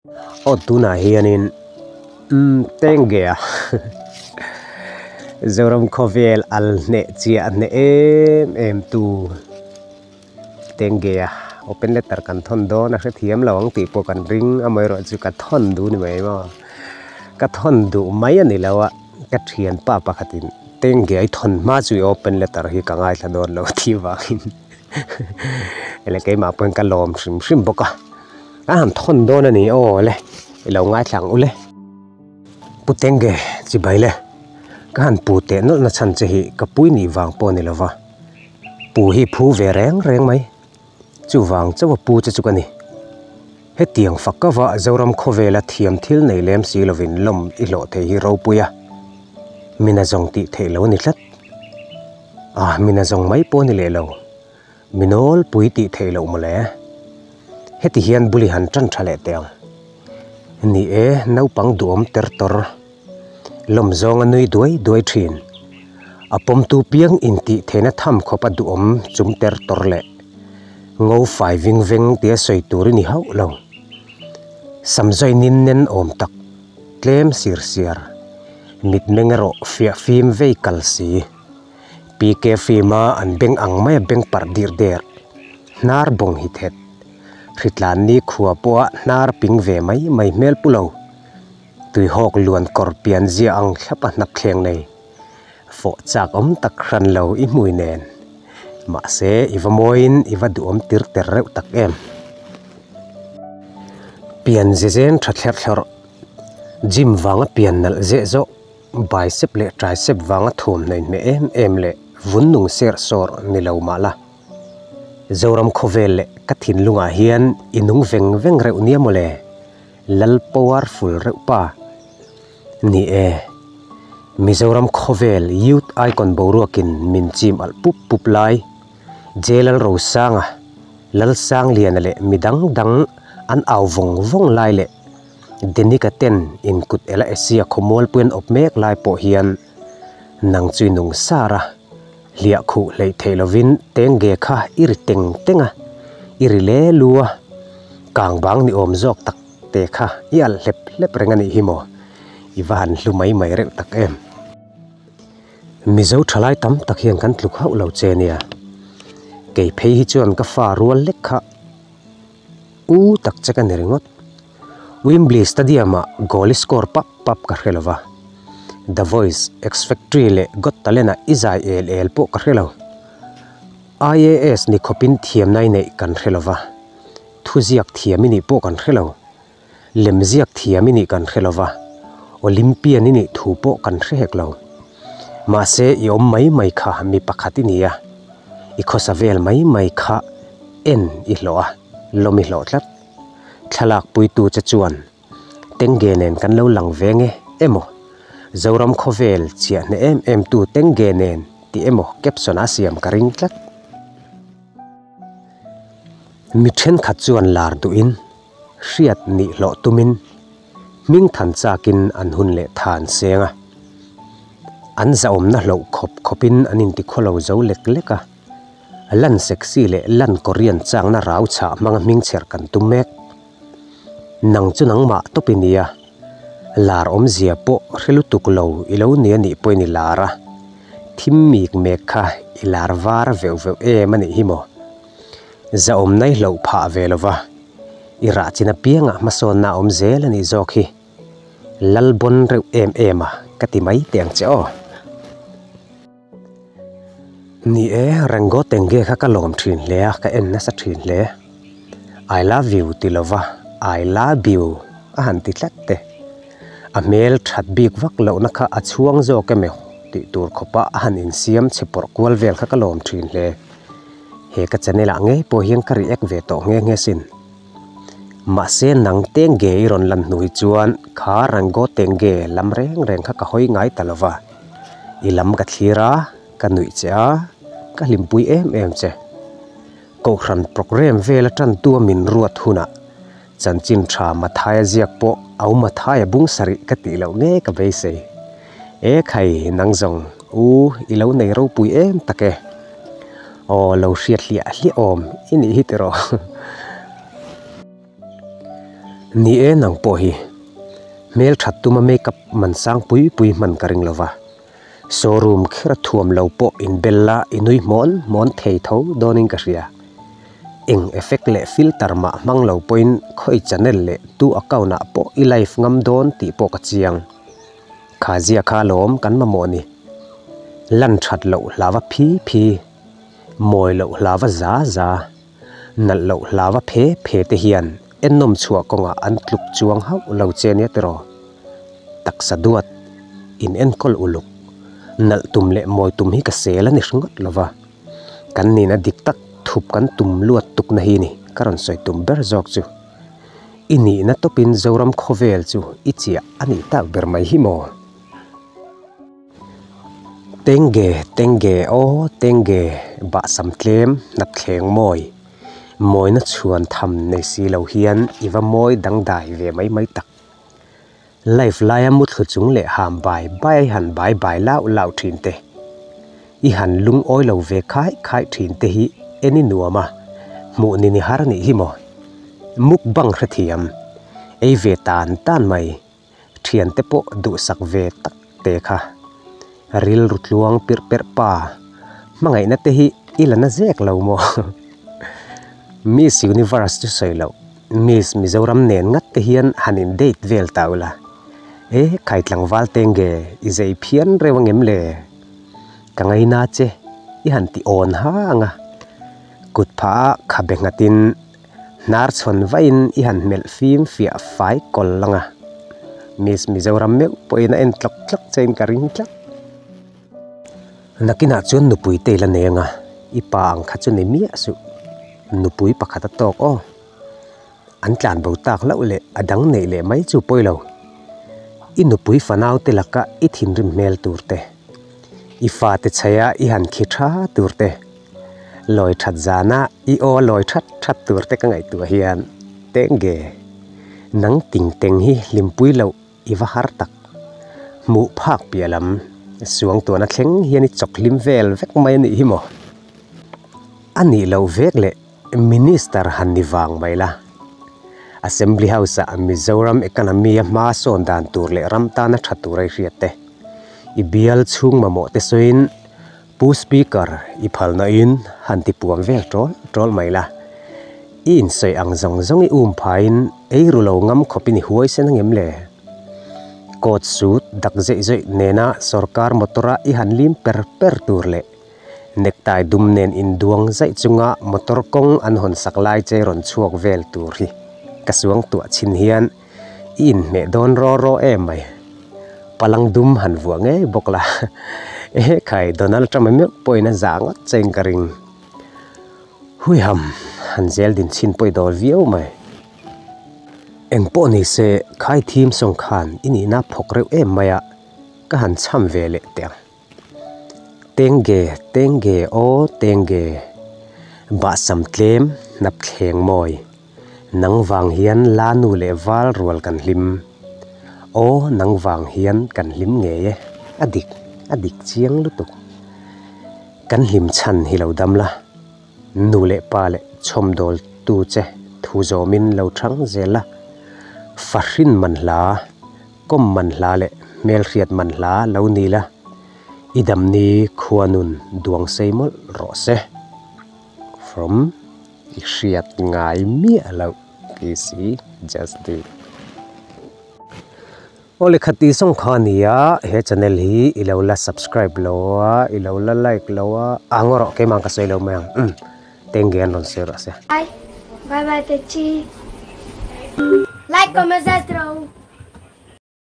Aw tunah hianin umm Tengge a Zoram khawvel al hneh chiah hneh em em tu Tengge a open letter kan thawn dawn a hrethiam lo ang tih pawh kan ring amaherawh chu ka thawn duh ni mai maw ka thawn duh mai a ni lo a ka thianpa pakhatin Tengge a i thawn hma chu i open letter hi ka ngaithla dawn lo tih vangin ele keimah pawhin ka lawm hrim hrim bawk a. A han thawn dawn a ni aw le, i lo ngaithla ang u le. Pu Tenge chibai le, ka han pu teh nawlh na chhan che hi ka pui nih vang pawh a ni lova, pu hi phu ve reng reng mai, chuvang chauh a pu che chu ka ni. Hetiang fak ka va Zoram khawvela thiam thil nei lem si lovin lawm i hlawh thei hi ropui a, mina zawng tih theih lo a ni tlat. Ah, mina zawng mai pawh a ni leh lo. Mi nawlpui tih theih loh mawle. Heti hian buli han tan tha leh teh ang. Ni e, naupang duhawm ter tawr. Lawm zawnga nui duai duai thin. A pawmtu piang intih theihna tham khawpa duhawm chum ter tawr leh ngo fai ving veng tia sawi tur i ni hauh lo. Samzai nin nen awm tak, tlem sir siar, mitmeng erawh fiah fim vei kal si. PK film-a an beng ang maia beng parh dir der, hnar bawng hi thet. Hritlan ni khua pawha hnar ping ve mai mai hmel pu lo. Tuihawk luan kawr pian zia ang thlapa hnap thleng nei. Fawh chak awm tak hran lo i hmui nen. Mahse i va mawiin i va duhawm tir ter reuh tak em. Pian ze zen tha thlerh thlawrh. Gym vanga pian nalh zeh zawh. Bicep leh tricep vanga thuam hnaih hmeh em em leh vun nung serh sawr ni lo mah la. Zoram khawvel leh ka thinlungah hian i nung veng veng reuh nia mawle, Lal powerful reuh pa. Ni e, Mizoram khawvel youth icon boruakin min chim alh pup pup lai, J Lalrosanga, Lalsangliana leh midang dang an au vawng vawng lai leh Denika ten inkut ela Asia khawmualpui an awp mek lai pawh hian nang chu i nung sar a, hliah khuh hleih theih lovin tengge kha i ri teng teng a, i ri le lu a, kang bang ni awm zawk tak te kha i alh hlep hlep reng a nih hi maw? I va han hlu mai mai reuh tak em? Mizo thalai tam tak hian kan tluk hauh lo che nia. Kei phei hi chuan ka fa rual lek kha. U tak che ka ni ringawt. Wembley Stadium-ah goal i score pap pap ka hre lo va. The Voice, X-Factory leh Got Talent-ah i zai el el pawh ka hre lo. IAS ni khawpin thiamna i neih kan hre lo va. Thuziak thiam i nih pawh kan hre lo. Lemziak thiam i nih kan hre lo va. Olympian i nih thu pawh kan hre hek lo. Mahse i awm mai mai kha mi pakhat i ni a. I khawsa vel mai mai kha en i hlawh a, lawm i hlawh tlat. Thlalak puitu che chuan Tengge nen kan lo lang ve nge emaw, Zoram khawvel chiah hneh em em tu Tengge nen tih emaw caption a siam ka ring tlat. Mi thenkhat chuan lar duhin, hriat nih hlawh tumin hming than chakin an hun leh than seng a. An zahawmna hloh khawp khawpin an intikhawlo zo lek lek a. Lan sexy leh lan Korean changna rau chhah hmanga hming chherh kan tum mek. Nang chu nangmah tawp i nia. Lar awmzia pawh hre lutuk lo i lo nia nih pawhin i lar a. Thim mik mek kha i lar var veuh veuh em a nih hi maw? Zahawmna i hloh phah ve lova, i rah chin apiangah hmasawnna a awm zel a nih zawk hi. Lal bawn reuh em em a ka ti mai teh ang che aw. Ni e, Rengo Tenge kha ka lawm thin hle a, ka en nasa thin hle. I love you ti lova I love you a han ti tlat te. A hmel that bik vak lohna kha a chhuang zawk emaw tih tur khawpa a han insiam chhe pawrh kual vel kha ka lawm thin hle. He ka channel ah ngei pawh hian ka react ve tawh nghe nghe sin. Mahse nang Tenge i rawn lan hnu hi chuan kha Rango Tenge lam reng reng kha ka hawi ngai ta lova. I lam ka thlir a, ka nuih che a, ka hlimpui em em che. Kohhran programme vel a tantu a min ruat hunah chanchin tha Mathaia ziak pawh au Mathaia bung sarih ka tih loh ngei ka beisei. E khai nang zawng u i lo nei ropui em tak e. Aw lo hriat hliah hliah awm i nih hi tiraw. Ni e nang pawh hi hmel that tuma makeup man sang pui pui hman ka ring lova, showroom khera thuam lo pawh inbel la i nui hmawn hmawn thei tho dawnin ka hria. Eng effect leh filter mah hmang lo pawhin khawi channel leh tu account ah pawh i live ngam dawn tih pawh ka chiang. Kha zia kha lawm kan mamawh ni. Lan that loh hlava phi phi, mawi loh hlava za za, nalh loh hlava phe phe te hian ennawm chhuah kawngah an tluk chuang hauh lo che nia tiraw. Taksa duat, in enkawl uluk, nalh tum leh mawi tum hi ka sel a ni hringawt lova. Kan nihna dik tak thup kan tum luat tukna hi ni ka rawn sawi tum ber zawk chu. I nihna tawpin Zoram khawvel chu i chiah a nih tak ber mai hi maw? Tengge, tengge, aw tengge, bahsam tlem, hnap thleng mawi, mawina chhuan tham nei si lo hian i va mawi dangdai ve mai mai tak. Live laia muthlu chung leh ham bai bai han bai bai lauh lauh thin te, i han lungawi lo ve khai khai thin te hi en i nuam a, hmuh ni ni har nih hi maw? Mukbang hrethiam, ei ve tan tan mai, thiante pawh duhsak ve tak te kha. Rilru tluang pirh perh pa, hmangaihna te hi i la na zek lo maw? Miss Universe chu sawi loh, Miss Mizoram nen ngat te hian han in date vel ta ula. E, khai tlangval te nge i zei phian reuh angem le? Ka ngaina che, i han ti awn ha ang a. Kut phah a khabe nghatin hnar chhawn vaiin i han hmelh fim fiah fai kawl ang a. Miss Mizoram meuh pawhin a en tlawk tlawk chein ka ring tlat. Nakinah chuan nupui te i la nei ang a, i pa ang kha chu ni miah suh. Nupui pakhat a tawk aw. An tlan bo tak hlauh leh a dang neih leh mai chu pawi lo. I nupui fanau te laka i thinrim hmel tur te, i fate chhaia i han khi tha tur te, lawi that zana i aw lawi that that tur te ka ngaihtuah hian teng nge nang ting teng hi hlimpui loh i va har tak. Hmuh phak piah lam suangtuahna thleng hian i chawk hlim vel vek mai a nih hi maw? A nih loh vek leh Minister han ni vang mai la. Assembly House ah Mizoram economy a hma sawn dan tur leh ram tana tha tur a i hriat te. I bial chhung mamawh te sawiin Pu Speaker i phalna in han ti puam vel tawl tawl mai la. I insawi ang zawng zawng i um phaiin ei ru lo ngam khawpin i huaisen angem le? Coat suit dak zeih zeih nena sorkar motor a i han lim per per tur leh Necktie dum nen induang zaih chunga motor kawng an hawn sak lai che rawn chhuak vel tur hi ka suang tuah chhin hian i inhmeh dawn raw raw em mai. Palang dum han vuah ngei bawk la. Ehe khai Donald Trump a meuh pawhin a zah ngawt chein ka ring. Huiham han zel din chhin pawh i dawl viau mai. Engpawh ni se khai thim sawng khan i nihna phawk reuh em mai a ka han chham ve leh teh ang. Tengge, tengge, aw tengge, Bahsam tlem, hnap thleng mawi. Nang vang hian la nu leh val rual kan hlim. Aw nang vang hian kan hlim ngei e, a dik, a dik chiang lutuk. Kan hlim chhan hi lo dam la, nu leh pa leh chhawmdawl tu che thu zawmin lo thang zel la, fahrin man hla, Kawm man hla leh hmelhriat man hla lo ni la, i damni khuanun duang sei mawlh rawh se. From i hriat ngai miah loh PC just do it. Aw le khati sawng kha a nia, he channel hi i lo la subscribe lo a, i lo la like lo a, a ngaw rawh keimah ka sawi lo mai ang umm teng nge an rawn sawi rawh se. Bye bye bye Techi. Like comment subscribe.